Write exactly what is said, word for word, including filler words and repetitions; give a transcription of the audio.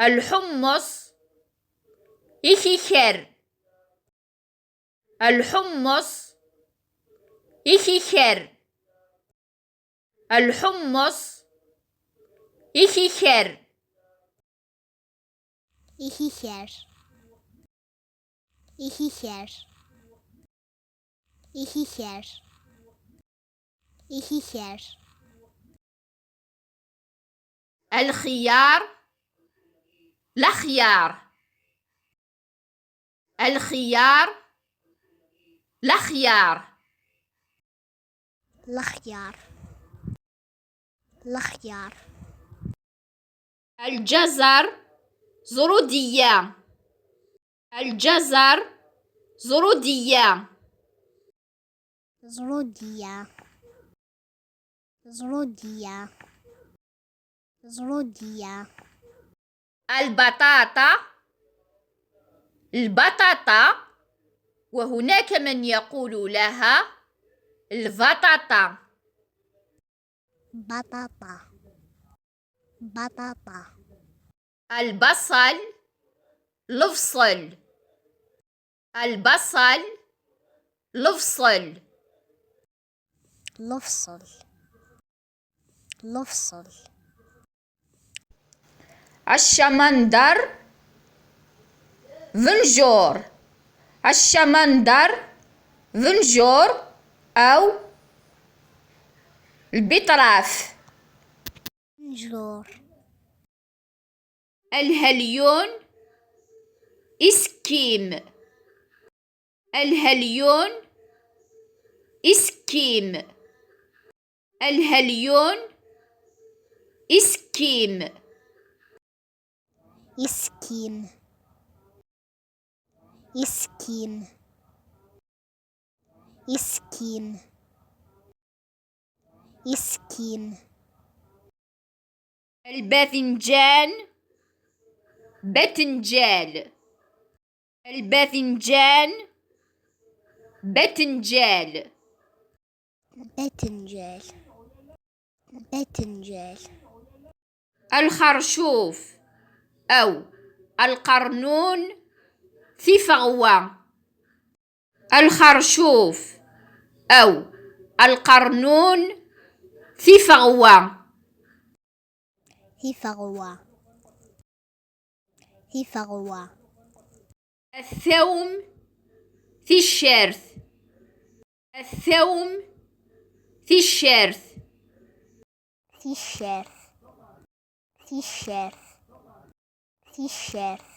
الحمص، ikikar. الحمص، ikikar. الحمص، ikikar. Ikikar. Ikikar. Ikikar. Ikikar. الخيار، الأخيار. الخيار، الأخيار. الأخيار. الأخيار. الجزر، زرودية. الجزر، زرودية. زرودية. زرودية. زرودية. البطاطا، البطاطا، وهناك من يقول لها البطاطا. بطاطا. بطاطا. البصل، البصل. البصل، البصل. البصل. البصل. الشمندر، بنجور. الشمندر، بنجور أو البطراف. بنجور. الهليون، إسكيم. الهليون، إسكيم. الهليون، إسكيم. إسكيم. إسكيم. إسكيم. إسكيم. الباذنجان، بتنجال. الباذنجان، بتنجال. بتنجال. بتنجال. الخرشوف أو القرنون، tifɣwa. الخرشوف أو القرنون، tifɣwa. tifɣwa. tifɣwa. الثوم، ticcert. الثوم، ticcert. ticcert. ticcert. ticcert.